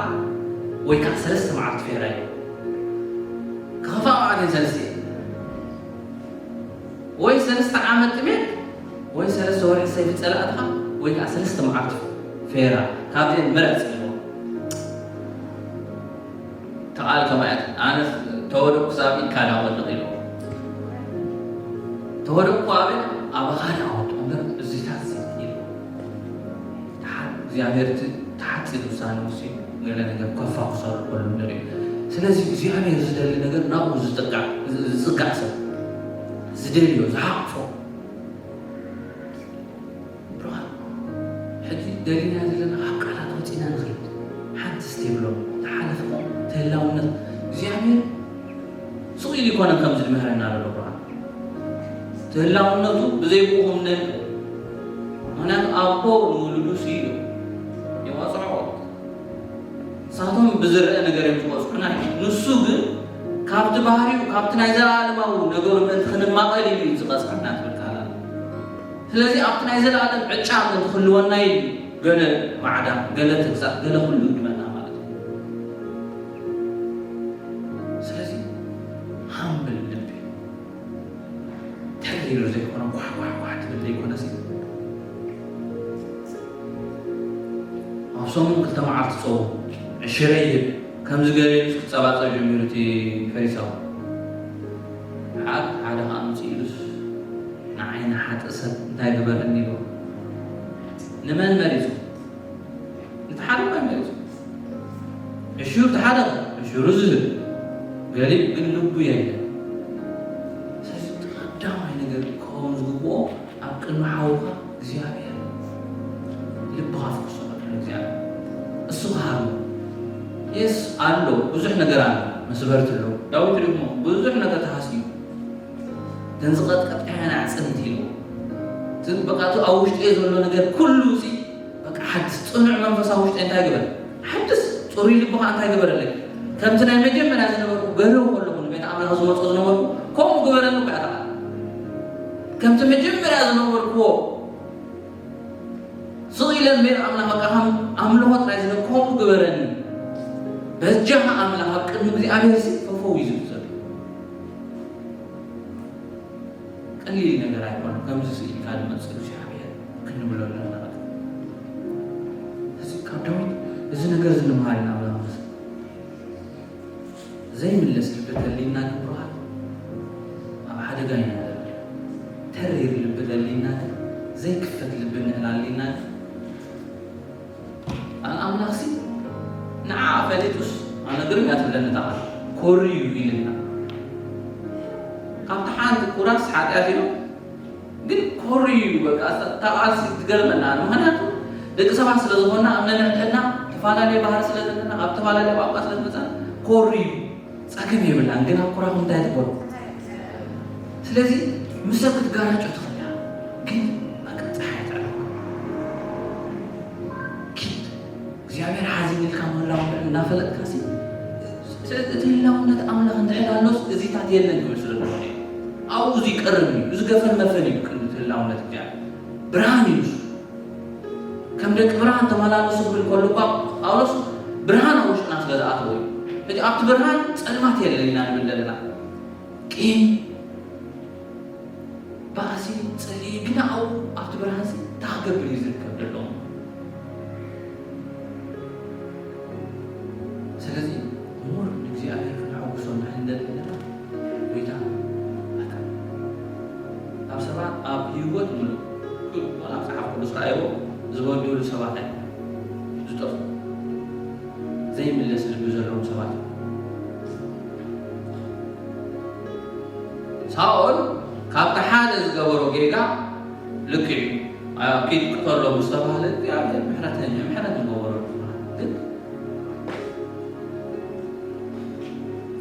ወይ ከዓ ሰለስተ መዓልቲ ፌራ ኢልዎ። ክኸፋ መዓት እየን ሰለስተ፣ ወይ ሰለስተ ዓመት ጥሜት፣ ወይ ሰለስተ ወርሒ ሴፍ ጸላእኻ፣ ወይ ከዓ ሰለስተ መዓልቲ ፌራ። ካብዚአን ምረጽ ኢልዎ። ተቓል ከማያት ኣነስ ተወደቅኩ ሳብ ኢድካ ዳወድቕ ኢልዎ። ተወደቅኩ ኣበይ? ኣባኻ ዳወድቕ እምበር እዚታት ኢልዎ። ተሓ-፣ እግዚኣብሔር እቲ ተሓፂር ውሳኔ ወሲኑ ገለ ነገር ከፋኹሰሉ ከሎ ንርኢ። ስለዚ እግዚኣብሔር ዝደሊ ነገር ናብኡ ዝጥቃዕ፣ ዝ-፣ ዝፅጋዕ ሰብ ዝደልዮ፣ ዝሓቕፎ። ብሩኻት፣ ሕጂ ደሊና ዘለና ካብ ቃላት ወፂና ንኸይድ። ሓንቲ ስቴፕ ሎ፣ ተሓለፍና፣ ተህላውነት እግዚኣብሔር ስቕ ኢሉ ይኮነን ከምዚ ዝምህረና ዘሎ ብሩኻት። ተህላውነቱ ብዘይ ብኡ ክምነን። ምኽንያቱ ኣቦ ንውሉዱ ስኢሉ የዋፅዖ። ንሳቶም ብዝረአ ነገር እዮም ዝቆጽሑና። ንሱ ግን ካብቲ ባህሪኡ፣ ካብቲ ናይ ዘለኣለማዊ ነገሩ ምእንቲ ክንማቐል ኢሉ እዩ ዝቐጽዓና ትብል ቃል ኣላ። ስለዚ ኣብቲ ናይ ዘለኣለም ዕጫ ምእንቲ ክህልወና ኢሉ ገለ ማዕዳ፣ ገለ ትግዛእ፣ ገለ ኩሉ ይድመና ማለት እዩ። ስለዚ ሃምብል ልቢ፣ ተሪር ዘይኮነ ኳሕ ኳሕ ኳሕ ትብል ዘይኮነሲ፣ ኣብ ሰሙን ክልተ መዓልቲ ጸውም፣ ዕሽረ ይህብ፣ ከምዚ ገለ ኢሉስ ክጸባጸብ ጀሚሩ እቲ ፈሪሳዊ። ሓደ ሓደ ከኣ ምጽእ ኢሉስ፣ ንዓይ ንሓጥእ ሰብ እንታይ ግበረኒ ኢልዎ። ንመን መሪጹ? እቲ ሓደ እኳ ይመልስ። ዕሹር እቲ ሓደ ዕሹሩ ዝህብ፣ ገሊኡ ግን ልቡ የለን። ስለዚ እቲ ቀዳማይ ነገር ክኸውን ዝግብኦ ኣብ ቅድሚ ሓውካ እግዚኣብሔር ልብኻ ፍኩስ በል፣ እግዚኣብሔር እሱ ክሃብ። የስ ኣሎ፣ ብዙሕ ነገር ኣሎ፣ መስበርቲ ኣለዉ። ዳዊት ሪእሞ ብዙሕ ነገር ተሃስዩ። ግን ዝቐጥቀጥካየን ኣዕጽምቲ ኢልዎ። እቲ በቃ እቲ ኣብ ውሽጢ ዘሎ ነገር ኩሉ እዚ በቃ ሓድስ፣ ጽኑዕ መንፈስ ኣብ ውሽጢ እንታይ ግበር? ሓድስ፣ ጽሩይ ልቢ ኸኣ እንታይ ግበረለይ? ከምቲ ናይ መጀመርያ ዝነበርኩ ገርሁ ከለኹ ንቤት ኣምላኽ ዝመጾ ዝነበርኩ ከምኡ ግበረኒ እኮ እያ ተባለ። ከምቲ መጀመርያ ዝነበርኩዎ ስቕ ኢለ ንቤት ኣምላኽ በቃ ከም ኣምልኾ ጥራይ ዝነ-፣ ከምኡ ግበረኒ። በጃኻ ኣምላኽ ኣብ ቅድሚ እግዚኣብሔር ሲ ፈፈው እዩ ዝብል ዘሎ። ቀሊል ነገር ኣይኮነን። ከምዚ ስኢልካ ዝመጽእ እግዚኣብሔር ክንብሎ ኣለና። በቃ እዚ ካብ ዳዊት እዚ ነገር እዚ ንመሃር ኢና ብላ መንፈስ ዘይምለስ ልቢ ተሊና ግን ብሩሃት ኣብ ሓደጋ ኢና ዘለና። ተሪር ልቢ ተሊና ግን ዘይክፈት ልቢ እንሕላሊና ግን ኣን ኣምላኽሲ ንዓ ፈሊጡስ ኣነ ግርም እያ ትብለኒ እታ ቃል። ኮርዩ ኢልና። ካብቲ ሓንቲ ኩራስ ሓጢኣት ኢሉ ግን ኮርዩ በቃ እታ ቃልሲ ትገርመና። ምኽንያቱ ደቂ ሰባት ስለ ዝኾንና ኣብ ነንሕድሕድና ተፈላለየ ባህሪ ስለ ዘለና ካብ ተፈላለየ ቋንቋ ስለ ዝመጻና ኮርዩ ጸገም የብላን። ግን ኣብ ኩራኹም እንታይ ትገብሩ? ስለዚ ምስ ሰብ ክትጋራጮ ትኽእል ኢኻ። ግን በቃ ጸሓይ ትዕርብ። ኪድ እግዚኣብሔር ሓዚን ኢልካ ምህላው እናፈለጥካ ሲ፣ እቲ ህላውነት ኣምላኽ እንድሕር ኣሎስ እዚታት የለን ክብል ስለ ዝኾነ እዩ። ኣብኡ እዚ ይቀርብ እዩ። እዚ ገፈን መፈን እዩ ቅድሚ እቲ ህላውነት እግዚኣብሔር። ብርሃን እዩ ንሱ። ከም ደቂ ብርሃን ተመላለሱ ክብል ከሎ እኳ ጳውሎስ ብርሃን ኣብ ውሽጥና ስለ ዝኣተወ እዩ። ሕጂ ኣብቲ ብርሃን ጸልማት የለን ኢና ንብል ዘለና። ቂም፣ ባእሲ፣ ጽልኢ፣ ግና ኣብኡ ኣብቲ ብርሃንሲ እንታይ ክገብር እዩ ዝርከብ ዘሎ? ስለዚ እሙር ንእግዚኣብሔር ክነሐጉሶ እንድሕር ንደሊ ኣለና፣ ጎይታ፣ በቃ፣ ኣብ ሰባት፣ ኣብ ህይወት ምሉእ፣ ዋላ ኣብ መጽሓፍ ቅዱስ ረኣይዎ፣ ዝበደሉ ሰባት ኣይኮኑን ዝጠፍኡ። ዘይምለስ ልቢ ዘለዎም ሰባት እዮም። ሳኦል ካብቲ ሓደ ዝገበሮ ጌጋ ልክዕ እዩ። ኣብ ኪድ ቅተሎ ምስ ተባህለ እግዚኣብሔር ምሕረት ምሕረት ንገበረሉ። ግን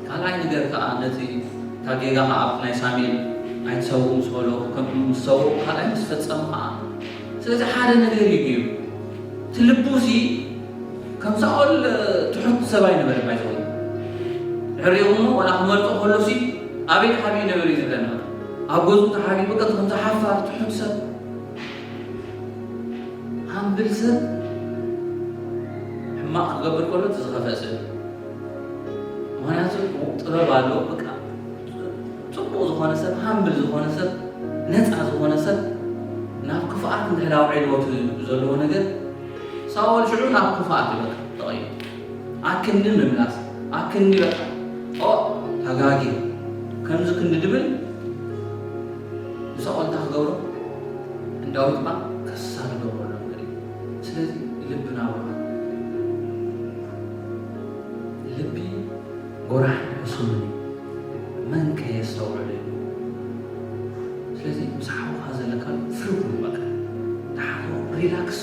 ካልኣይ ነገር ከዓ ነቲ እታ ጌጋ ከዓ ኣብቲ ናይ ሳሙኤል ኣይትሰውኡ ምስ በሎ ከም ምስ ሰውኡ ካልኣይ ምስ ፈጸሙ ከዓ ስለዚ ሓደ ነገር እዩ ገይሩ። እቲ ልቡ ሲ ከም ሳኦል ትሑት ሰብ ኣይነበረ ባይዘው ድሕሪኡ እሞ ዋላ ክመርጦ ከሎ ሲ ኣበይ ተሓቢኡ ነበር እዩ ዝብለና። ኣብ ገዝኡ ተሓቢኡ በቃ ከም ዝሓፋር ትሑት ሰብ ሃምብል ሰብ ሕማቕ ክገብር ከሎ እቲ ዝኸፍአ ሰብ እዩ። ምኽንያቱ ጥበብ ኣለዎ። በቃ ጽቡቕ ዝኾነ ሰብ፣ ሃምብል ዝኾነ ሰብ፣ ነፃ ዝኾነ ሰብ ናብ ክፍኣት እንድሕር ኣውዒልዎ እቲ ዘለዎ ነገር ሳኦል ሽዑ ናብ ክፍኣት እዩ በቃ ተቐይሩ። ኣክንዲ ምምላስ ኣክንዲ በቃ ኦ ተጋጊ ከምዚ ክንዲ ድብል ንሳኦል እንታይ ክገብሮ ንዳዊት ባ ከሳሪ ገብረሉ ነገር እዩ። ስለዚ ልብና ውሃ ልቢ ጎራሕ ሕሱምን እዩ። መን ከየስተውዕሉ እዩ። ስለዚ ምስ ሓውካ ዘለካ ፍሪ ኩን በቃ ንሓዶ ሪላክስ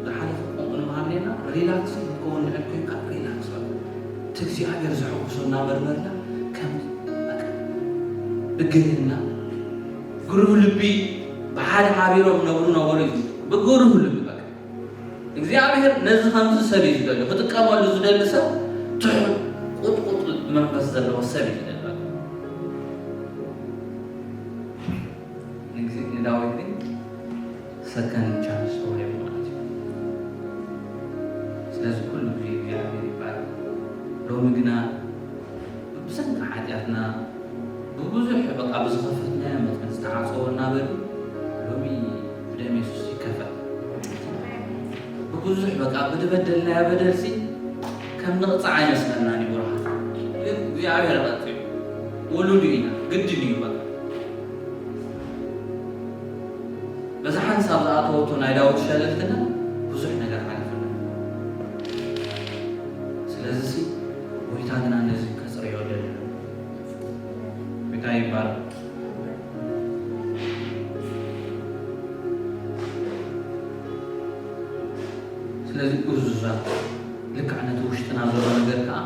ዝሓለፈ ቆንቁ ንመሃር ኔርና ሪላክስ ክትከውን ድሕር ኮይንካ ሪላክስ በቃ እቲ እግዚኣብሔር ዘሐጉሶ እናመርመርና ከም በቃ ብግህና ግሩህ ልቢ ብሓደ ሓቢሮም ነብሩ ነበሩ እዩ። ብግሩህ ልቢ በቃ እግዚኣብሔር ነዚ ከምዚ ሰብ እዩ ዝደሊ ክጥቀመሉ ዝደሊ ሰብ ትሑት ቁጥቁጥ መንፈስ ዘለዎ ሰብ እዩ ዝደሊ። ንግዜ ንዳዊት ግን ሰከንድ ቻንስ ተዋሂቡ ማለት እዩ። ስለዚ ኩሉ ግዜ እግዚኣብሔር ይባረክ። ሎሚ ግና ብሰንኪ ሓጢኣትና ብብዙሕ በቃ ብዝኸፈትናዮ መጠን ዝተዓፀወ እናበሉ ሎሚ ብደም የሱስ ይከፈል። ብብዙሕ በቃ ብዝበደልናዮ በደልሲ ከም ንቕፃዕ ኣይመስለናን እዩ ብሩሃት። ግን እግዚኣብሔር ቀጥ እዩ። ውሉዱ ኢና ግድን እዩ በቃ በዛ ሓንሳብ ዝኣተወቶ ናይ ዳዊት ሸለልትና ብዙሕ ነገር ሓሊፍና። ስለዚ ሲ ጎይታ ግና ነዚ ከፅርዮ ደለና። ጎይታ ይባረክ። ስለዚ እዙዛት ልክዕ ነቲ ውሽጥና ዘሎ ነገር ከዓ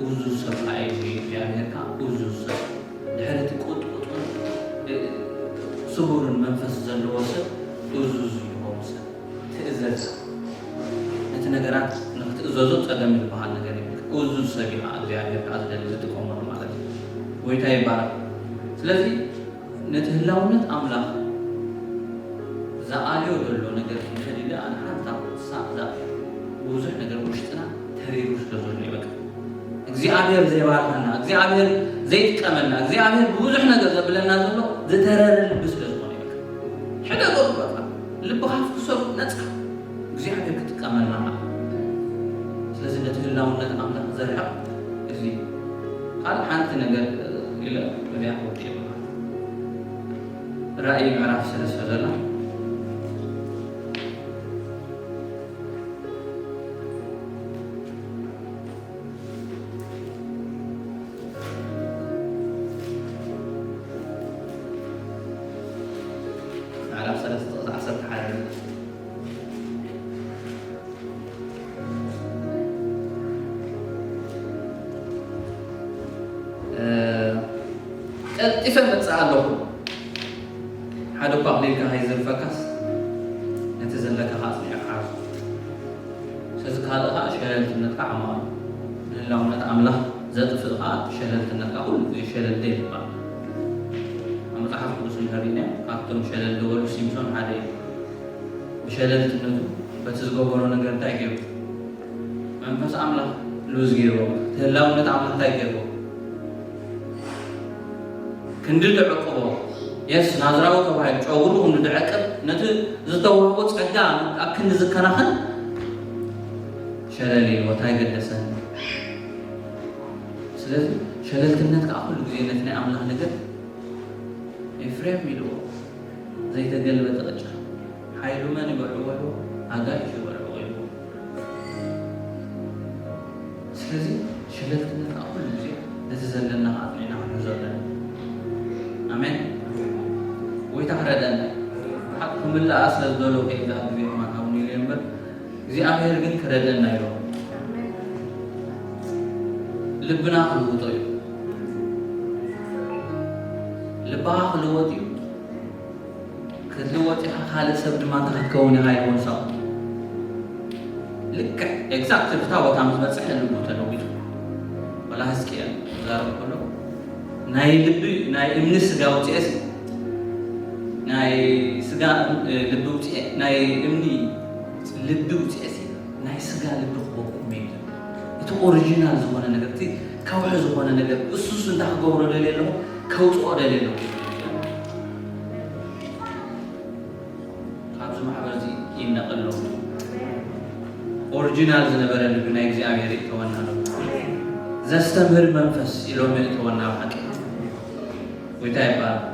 እዙዝ ሰብ ከዓ እዩ እግዚኣብሔር ከዓ እዙዝ ሰብ ድሕሪ እቲ ቁጥቁጡን ስቡርን መንፈስ ዘለዎ ሰብ እዙዝ ይኸውን ሰብ ትእዘዝ ነቲ ነገራት ንክትእዘዞ ፀገም ዝበሃል ነገር የብልካ እዙዝ ሰብ እዩ ከዓ እግዚኣብሔር ከዓ ዝደሊ ዝጥቀመሉ ማለት እዩ ጎይታ ይባረክ ስለዚ ነቲ ህላውነት ኣምላኽ ዝኣልዮ ዘሎ ነገር ክንፈልጥ ኣነ ሓንታ ሳዛ ብዙሕ ነገር ውሽጥና ተሪሩ ስለ ዘሎ ይበቃ እግዚኣብሔር ዘይባርኸና እግዚኣብሔር ዘይጥቀመና እግዚኣብሔር ብብዙሕ ነገር ዘብለና ዘሎ ዝተረረ ልቢ ስለ ዝኾነ ይበቃ ሕደ ገሩ በቃ ልብኻ ፍክሰሉ ነፃ እግዚኣብሔር ክጥቀመልና ማለት ስለዚ ነቲ ህላውነት ኣምላኽ ዘርሕቕ እዚ ካልእ ሓንቲ ነገር ኢለ እዚኣ ክወዲ ይብላ ራእይ ምዕራፍ ሰለስተ ዘሎ ምዕራፍ ሰለስተ ቁፅሪ ዓሰርተ ሓደ ቀልጢፈ መፅእ ኣለኹ ሓደ እኳ ኣኽሊልካ ከይዘርፈካስ ነቲ ዘለካ ከዓ ኣፅኒዑ ሓዙ ስለዚ ካልእ ከዓ ሸለልትነትካ ሕማቕ እዩ ንህላውነት ኣምላኽ ዘጥፍእ ከዓ ሸለልትነትካ ኩሉ ግዜ ሸለል ዘይምባል ኣብ መፅሓፍ ቅዱስ እንተሪእናዮ ካብቶም ሸለል ዝበሉ ሲምሶን ሓደ እዩ ብሸለልትነቱ በቲ ዝገበሮ ነገር እንታይ ገይሩ መንፈስ ኣምላኽ ሉዝ ገይርዎ እቲ ህላውነት ኣምላኽ እንታይ ገይርዎ ክንዲ ድዕቅቦ የስ ናዝራዊ ተባሂሉ ጨጉሩ ክንዲ ድዕቅብ ነቲ ዝተዋህቦ ጸጋ ኣብ ክንዲ ዝከናኸን ሸለል ኢልዎ እንታይ ገደሰኒ ስለዚ ሸለልትነት ከዓ ኩሉ ግዜ ነቲ ናይ ኣምላኽ ነገር ኤፍሬም ኢልዎ ዘይተገልበጠ ቅጫ ሓይሉ መን ይበልዕዎ ኢልዎ ኣጋይሽ ይበልዕዎ ኢልዎ ስለዚ ሸለልትነት ከዓ ኩሉ ግዜ ነቲ ዘለና ከዓ ኣጽኒዕና ክንሕዞ ኣለና ኣሜን ጎይታ ክረደና ሓቅኩም ምላኣ ስለ ዝደሎ ከይዳ ግዜ ማን ኣብኒ ኢለ እምበር እግዚኣብሔር ግን ክረደና እዩ። ልብና ክልውጦ እዩ። ልብኻ ክልወጥ እዩ። ክትልወጥ ኢኻ፣ ካልእ ሰብ ድማ እንታይ ክትከውን ኢኻ ኢልዎ ንሳው። ልክዕ ኤግዛክት እታ ቦታ ምስ በፅሐ ልቡ ተለዊጡ። ወላ ህዝቅኤል ክዛረብ ከሎ ናይ ልቢ ናይ እምኒ ስጋ ውፅኤ ሲ ናይ ስጋ ልቢ ውፅኤ ናይ እምኒ ልቢ ውፅኤ ሲ ናይ ስጋ ልቢ ክበኩም እዩ። እቲ ኦሪጂናል ዝኾነ ነገር እቲ ከውሒ ዝኾነ ነገር እሱስ እንታይ ክገብሮ ደልየ ኣለኹ ከውፅኦ ደልየ ኣለኹ። ካብዚ ማሕበር እዚ ይነቐል ኣሎ። ኦሪጂናል ዝነበረ ልቢ ናይ እግዚኣብሔር ይእተወና ኣሎ። ዘስተምህር መንፈስ ኢሎም ይእተወና ኣብ ሓቂ። ጎይታ ይባረክ።